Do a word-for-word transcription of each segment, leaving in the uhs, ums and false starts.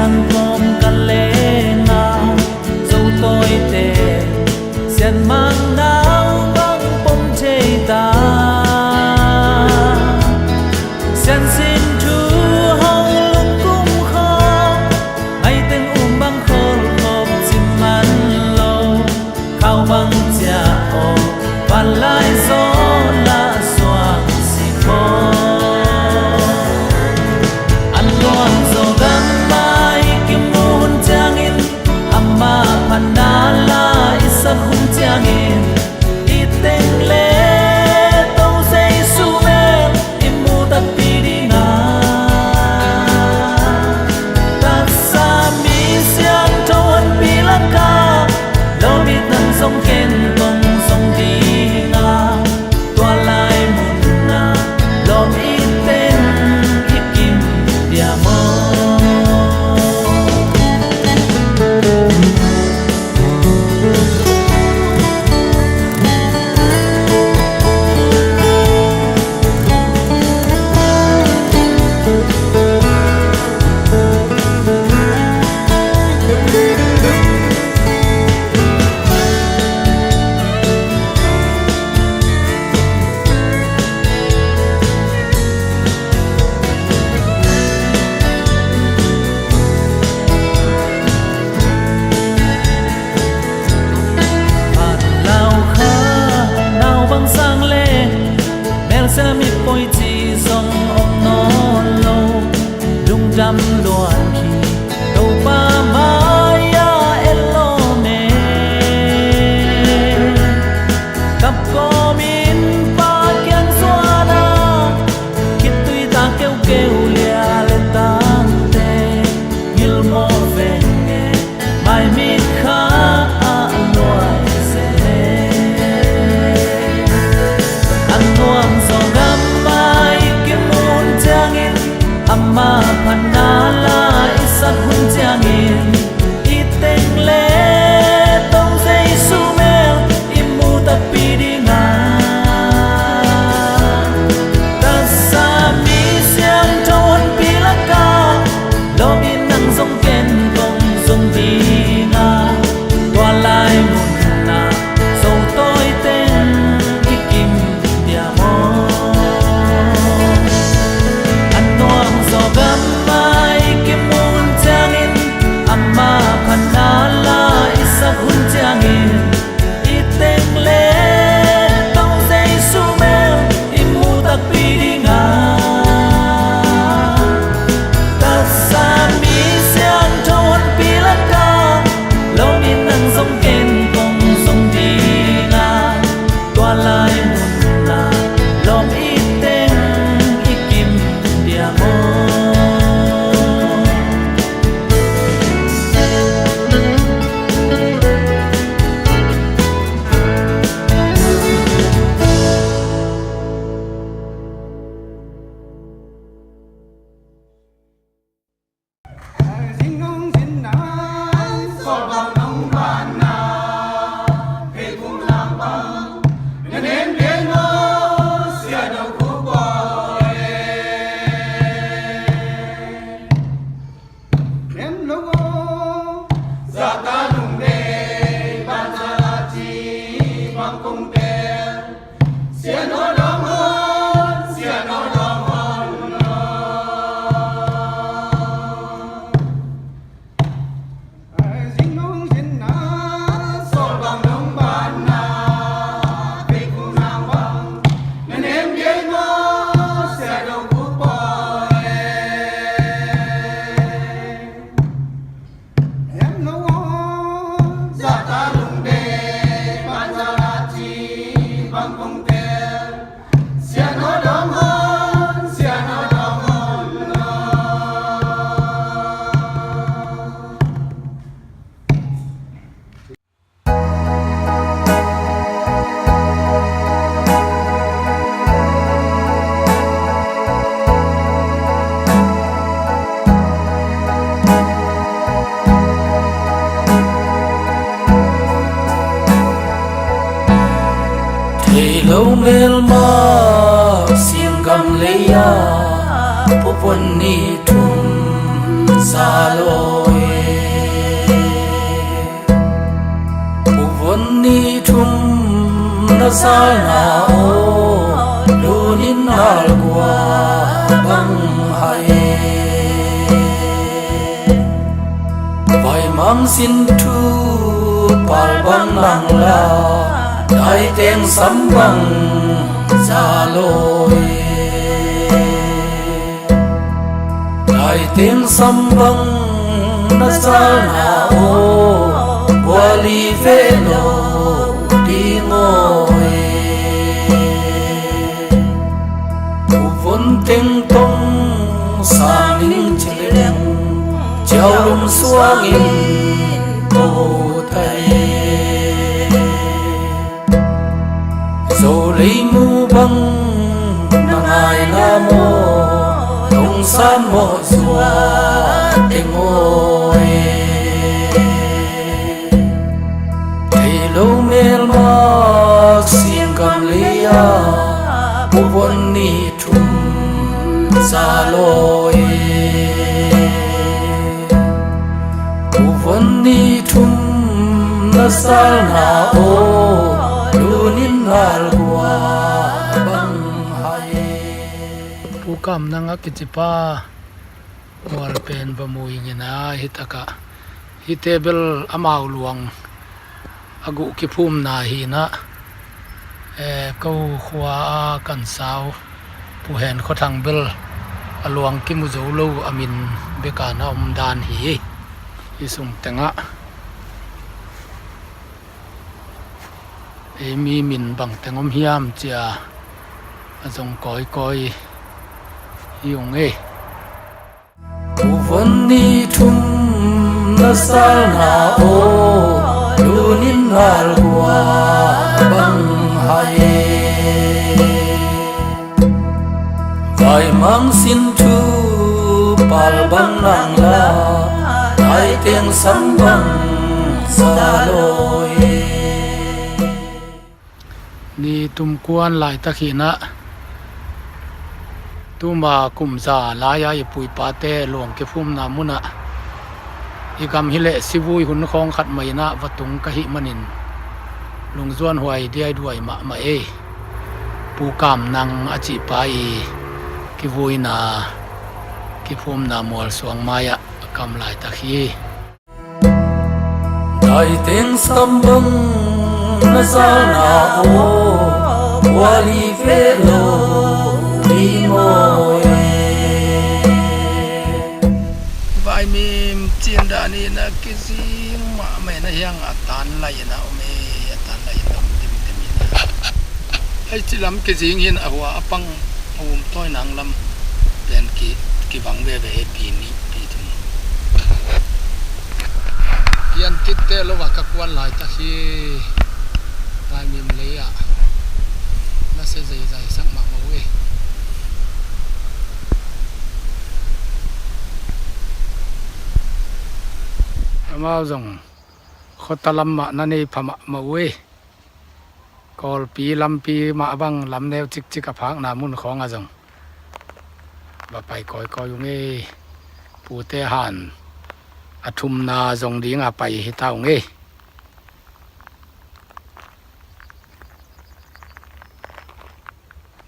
Siangkawm ka leng a, Zo tawite sianmang nau bang pom thei ta. Siansin thu ho lungkum khawm, ngaiteng um bang kholkhop cim man lo. Khau bang ciah aw, vanlai zaw lah suang si maw. An luang zaw gam mai kimun ciangin, amah phatna la i sak hun ciangin, i teng le To Jesu mel i mu takpi ding a, taksa mi siangtho honpi lakah lawm it nang zong ken kong zong ding a, tua lai mun ah lawm it teng i kim dia maw. Phat lau kha, nau bang sang le, mel sia mit poi ci zong om nawn lo. Lungdam luat hi, Topa mai-ah en lawm e. Kap kawmin Pa kiang zuan a, khitui ta keukeu lia le tangte, ngilmawh veng e, maimit kha a luai se. An nuam zaw gam mai kimun ciangin, amah phatna la i sak hun ciangin, i teng le To Jesu mel i mu takpi ding a, taksa mi siangtho honpi lakah lawm it nang zong ken kong zong ding a, tua lai mun ah Zo tawi teng i kim dia maw. An nuam zaw gam mai kimun ciangin, amah phatna la i sak hun ciangin, i teng le To Jesu mel i mu takpi ding a, taksa mi siangtho honpi lakah lawm it nang zong ken kong zong ding a, tua lai mun ah lawm it teng i kim dia maw. Thei lo melma singgam lei-ah pupon ni thum sa lo. Salna aw, lunin nalgua bang hai. Vaimang sin thu pal bang nang la, daiteng sam bang zalawi. Daiteng sam bang na salna aw, guali ve lo ding aw e. Uvon teng tong sang ning cileng, ciaulum suangin ko tai. Zo lei mu bang na ngaina maw, tongsan mawh zua teng aw e. Thei lo melmak sin gam lei-a, uvon ni thum zalawi. Uvon ni thum na salna aw, lunin nalgua bang hai. Pu Kam Nang a kicipa mual pen va mu ing in a, hi takah hihte bel amau luang a guh kiphumna hi in a, eh, ko khua a kan sau Pu Hen Khua Thang bel a luang kimu zo lo a min beka na om dan hi. Hi sung tengah ei mi min bang teng om hiam cia a zong kawikawi hi ung ei. Uvon ni thum na salna aw, lunin nalgua bang hai. Vaimang sin thu pal bang nang la, daiteng sam bang zalawi. Ni tumkuan laitak hi in a, tuma kum za lai-a i pu i pate luang kiphumna munah i gam hi leh sivui hun khawng khat mah in a va tung ka hih manin lungzuan huai diaiduai mahmah ei. Pu Kam Nang a cihpa i kivuina kiphumna mualsuang mai-ah a kam laitak hi. Daiteng sam bang na salna aw, guali ve lo ding aw e. Vaimim cin dan in a kizing mahmah in a, hiang a tan lai in a om e, a tan lai in a om dimdim in a. Hei ci lam kizing hi in a, hua a pang a um tawi nang lam pen ki, kivang veve e, pi nih pi thum. Pian titte lo a ka kuan laitak hi. Vaimim lei-ah na sia zeizai sak mahmah uh e. Amau zong khuata lam mah na nei pha mahmah uh e. Kawlpi lampi mah bang lam neu cikcik a phakna mun khawngah zong va pai kawikawi ung ei. Pute han a thumna zong dinga pai hi ta ung ei.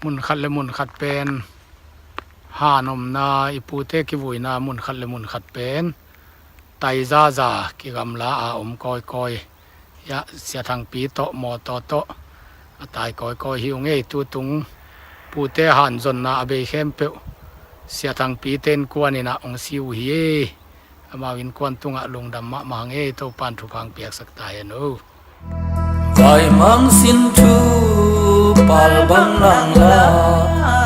Mun khat le mun khat pen han omna, i pute kivuina mun khat le mun khat pen tai zaza kigamla a om kawikawi. Hiah Sia Thangpi tawh mawtaw tawh a tai kawikawi hi ung ei. Tutung pute han zonna a bei khempeuh Sia Thangpi te innkuan in a hong si uh hi ei. Amau innkuan tungah lungdam mahmah hang ei. Topan thupha hong piaksak ta hen o. Vaimang sin thu pal bang nang la,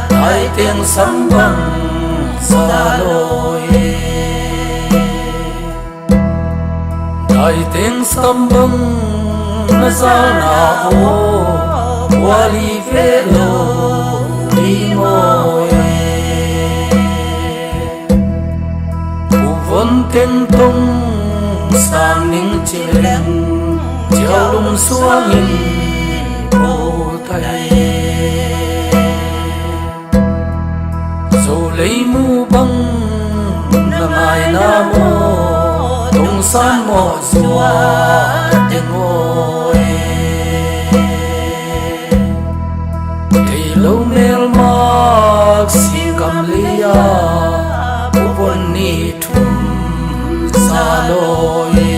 daiteng sam bang zalawi. Daiteng sam bang na zalna aw, guali ve lo ding aw e. Uvon teng tong sang ning cileng, ciaulum suangin ko tai. Zo lei mu bang na ngaina maw, tongsan mawh zua teng aw e. Upon ni thum za lawi.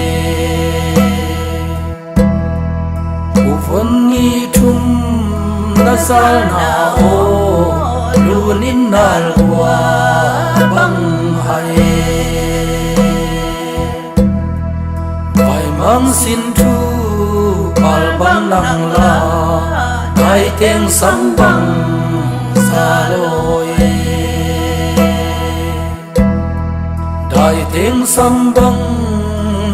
Upon ni thum na zalna aw, lunin nal kua bang hai. Vaimang sin thu pal bang nang la, daiteng sam bang za lawi. Daiteng sam bang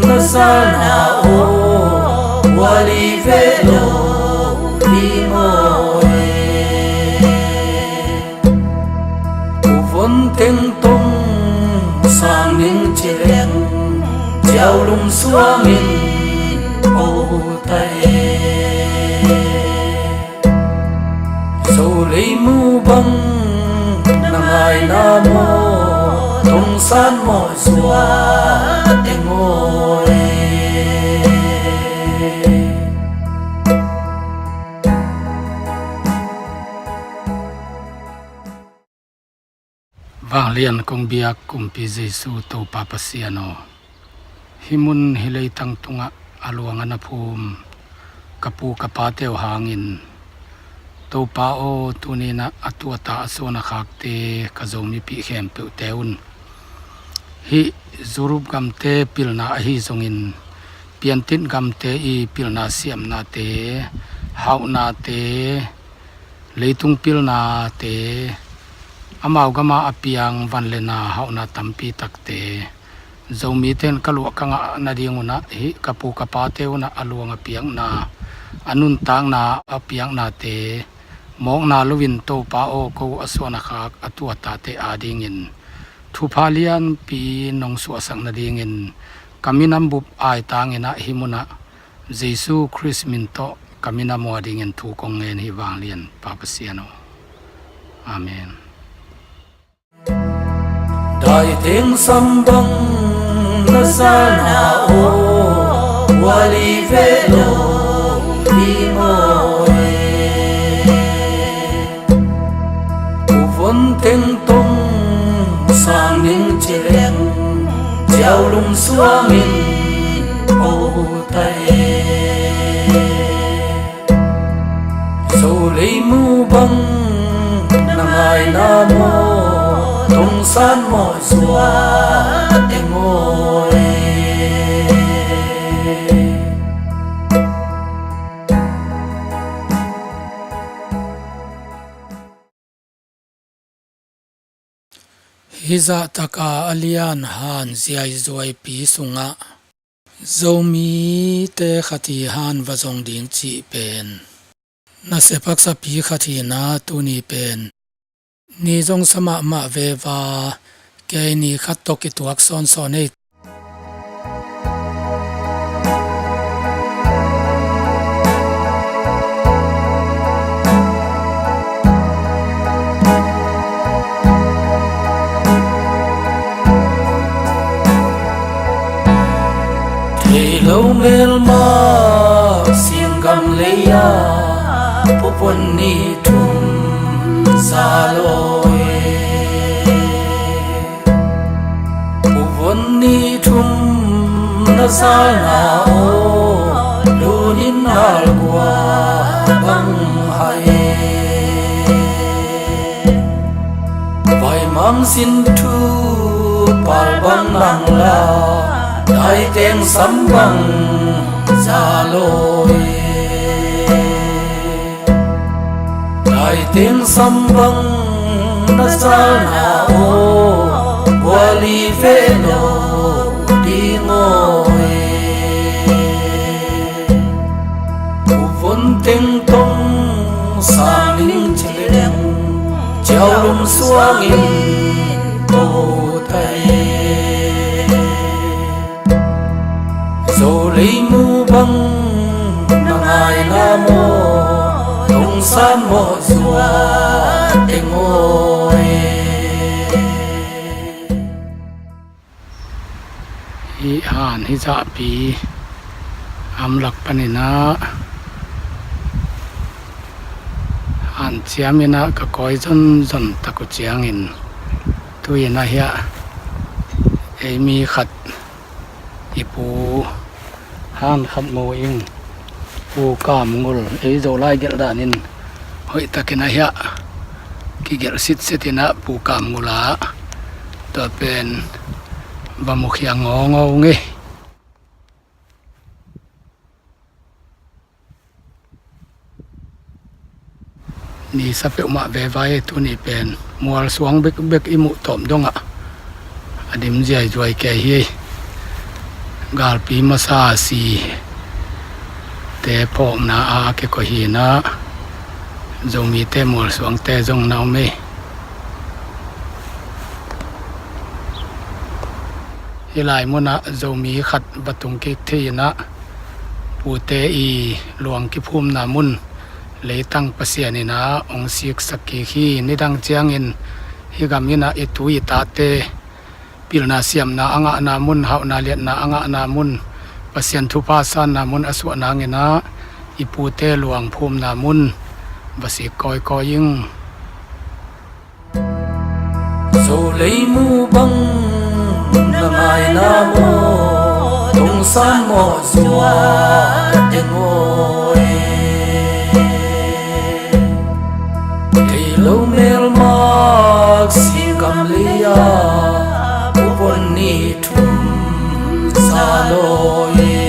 na zalna aw, uali ve lo hi maw e. Uvon teng tong sang ning ci leng, ciau lum suangin po tai. Zo lei mu bang na ngaina maw, tongsan mawh zua teng aw e. Vanglian kong biak Kumpi Jesu Topa Pasian aw, hih mun hih leitang tungah a luang a na phum ka pu ka pate uh hangin, Topa aw, tuni-in ah a tu a ta a suan a khakte ka Zomipih khempeuhte un, hih Europe gamte pilna ahi zongin, piantit gamte i pilna siamnate, hauhnate, leitung pilnate, amau gama a piang van le na hauhna tampi takte, Zomite in ka luah ka ngah nading un ah, hih ka pu ka pate un ah a luang a piakna, a nuntakna a piaknate mawkna loin, Topa aw, ko uh a suan a khak a tu a tate adingin thupha lianpi nong suahsak nadingin, ka minam bup aitangin ah hih munah Jesu Khrist min tawh ka minam uh adingin thu kong ngen hi, vanglian Pa Pasian aw. Amen. Daiteng sam bang na zalna aw, uali ve lo hi maw e. Uvon teng tong sang ning ci leng, ciau lum suangin po tai. Zo lei mu bang na ngaina maw, tongsan mawh zua teng aw e. Hih zahtaka a lian han ziaizuaipi sungah Zomite khat hi han va zong ding cih pen nasia paksapi khat hi-in ah, tuni pen ni zong sa mahmah veva, kei ni khat tawh kituak sawnsawn ei. Thei lo melma singgam lei-ah upon ni thum za lawi. Upon ni thum na zalna aw, lunin nal kua bang hai. Vaimang sin thu pal bang nang la, daiteng sam bang za lawi. Daiteng sam bang na zalna aw, uali ve lo ding aw e. Upon teng tong sang ning ci leng, ciau lum suangin po tai. Zo lei mu bang na ngaina maw, tongsan mawh zua teng aw e. Hih han hih zahpi amlak panin ah hanciamin ah ka kawi zonzon tak uh ciangin, Tu-in ah hiah ei mi khat i pu han khat mu ing, Pu Kam Ngul, ei Zolai gelh danin hoihtakin ah hiah kigelh sitset in ah Pu Kam Ngul ah tua pen va mukhia ngawngawng ei. Nisa peuhmah veve ei, tuni pen mualsuang bekbek i muh tawm dongah a dim ziaizuai kei hi. Galpi masa si te phawkna a kikoih hi in ah Zomite mualsuangte zong na om ei. Hih lai munah Zomi khat va tung kik thei in ah pute i luang kiphumna mun leitang Pasian in ah hong siksak kik hi. Nidang ciangin hih gam in ah i tu i tate pilna siamna a ngahna mun, hauhna liatna a ngahna mun, Pasian thupha sanna mun a suah nangin ah i pute luang phumna mun va sik kawikawi ing. Zo leimu bang na ngaina maw, tongsan mawh zuat teng aw e. Kei lo melmak singkam lei-a, upon ni thum sa law e.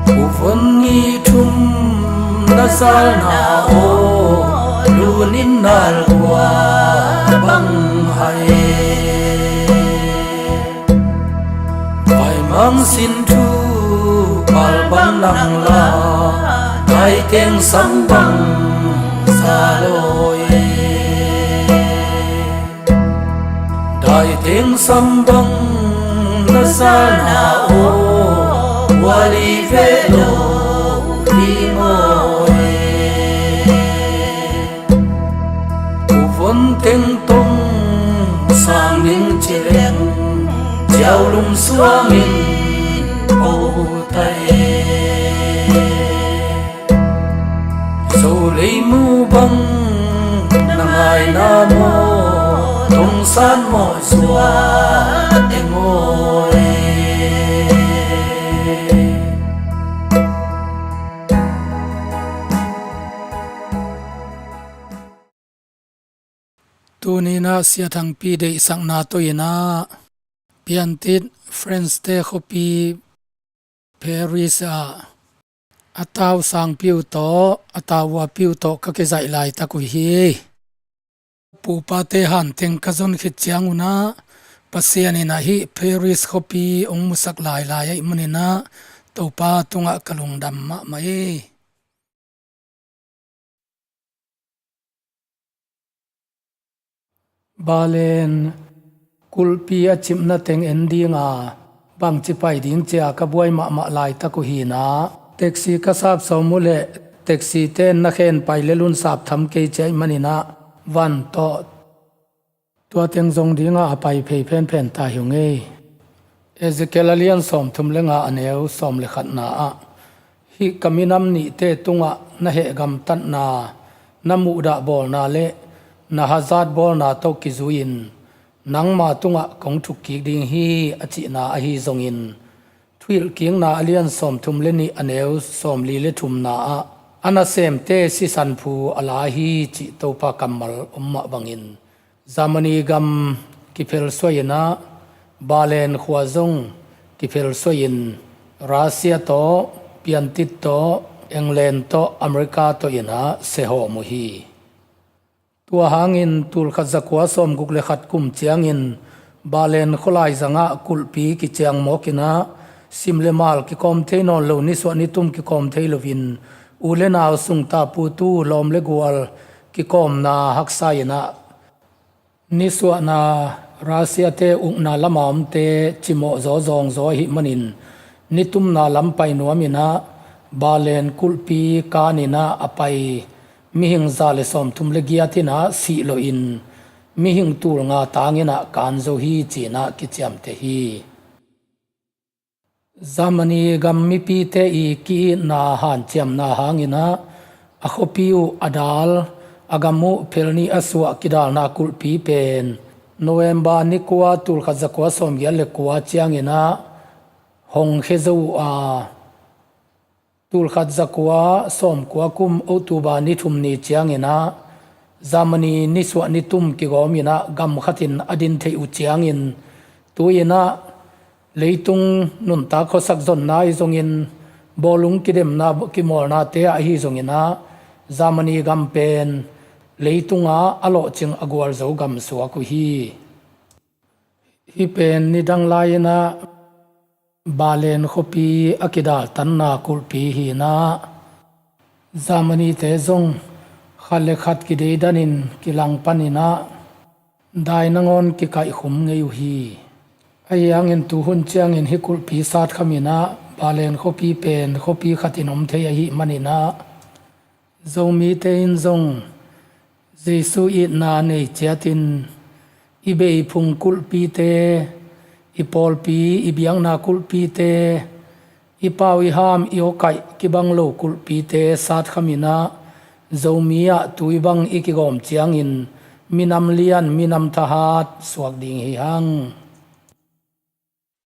Upon ni thum na salna aw, lunin nal kua bang hai. Vaimang sin thu pal bang nang la, daiteng sam bang sa law e. Daiteng sam bang na salna aw, uali ve lo ding aw e. Uvon teng tong sang ning ci leng, ciaulum suangin po tai. Zo leimu bang na ngaina maw, tongsan mawh zuat teng aw e. Tuni-in ah Sia Thangpi deihsakna tawh in ah Piantit France-te khuapi Paris ah a tau sangpi uh tawh a tau vuapi uh tawh ka kizaih laitak uh hi. Pupate hanteng ka zon khit ciangun ah Pasian in ah hih Paris khuapi hong musak lailai ahih manin ah Topa tungah ka lungdam mahmah hi. Balen kulhpi a cimna teng en dinga bangci pai ding ci-a ka buai mahmah laitak uh hi in ah, taxi ka sap sawm uh leh taxi-te in na khen pai lel un, sap tham kei ci ahih manin ah van tawh tua teng zong dinga a pai phei phenphen ta hi ung ei. Ezekiel a lian sawmthum le nga, a neu sawm le khatna ah, hih ka minam nihte tungah na heh gamtatna, na muhdah bawlna le na hazat bawlna tawh kizui-in nangma tungah kong thukkik ding hi, a cihna ahi zongin, Thuhilhkikna a lian sawmthum le nih, a neu sawmli le thumna ah, a nasemte sisan phu a la hi cih Topa kammal om mah bangin, Germany gam kiphelsuai in ah, Berlin khua zong kiphelsuai in, Russia tawh, Piantit tawh, England tawh, America tawh in ah sehawm uh hi. Tua hangin tulkhat zakua sawmguk le khat kum ciangin Berlin khualai zangah kulhpi kiciang mawk in ah, sim le mal kikawm thei nawn lo, nisuah nitum kikawm thei loin, u le nau, sungta putu, lawm le gual kikawmna haksa in ah, nisuahna Russia-te ukna lama omte cimawh zaw zawngzaw ahih manin, nitumna lam pai nuam in ah, Berlin kulhpi kan in ah a pai mihing za le sawmthum le giat in ah sih loin, mihing tul nga tang in ah kan zo hi ci-in ah kiciamteh hi. Germany gam mipite i ki-itna hanciamna hangin ah, a khuapi uh a dal, a gam uh phelni a suah kidalna kulhpi pen November ni kua tulkhat zakua sawmgiat le kua ciangin ah hong khia zo uh a, tulkhat zakua sawmkua kum October ni thum ni ciangin ah Germany nisuah nitum kigawmin ah gam khatin a din theih uh ciangin tu-in ah leitung nuntak khuasak zonna ahi zongin bawlung kidemna kimawlnate ah ahi zongin ah Germany gam pen leitungah a lawhcing a gualzo gam suak uh hi. Hih pen nidang lai-in ah Berlin khuapi a kidaltanna kulhpi hi-in ah Germany-te zong khat le khat kideidanin kilang panin ah dai nangawn kikaihkhum ngei uh hi. Ahi hangin tuhun ciangin hih kulhpi satkhamin ah Berlin khuapi pen khuapi khatin om thei ahih manin ah Zomite in zong Jesu itna nei ciatin i beiphung kulhpite, i pawlpi i biakna kulhpite, i pau i ham i awkaih kibang lo kulhpite satkhamin ah Zomi ah tui bang i kigawm ciangin minam lian minam thahat suak ding hi hang.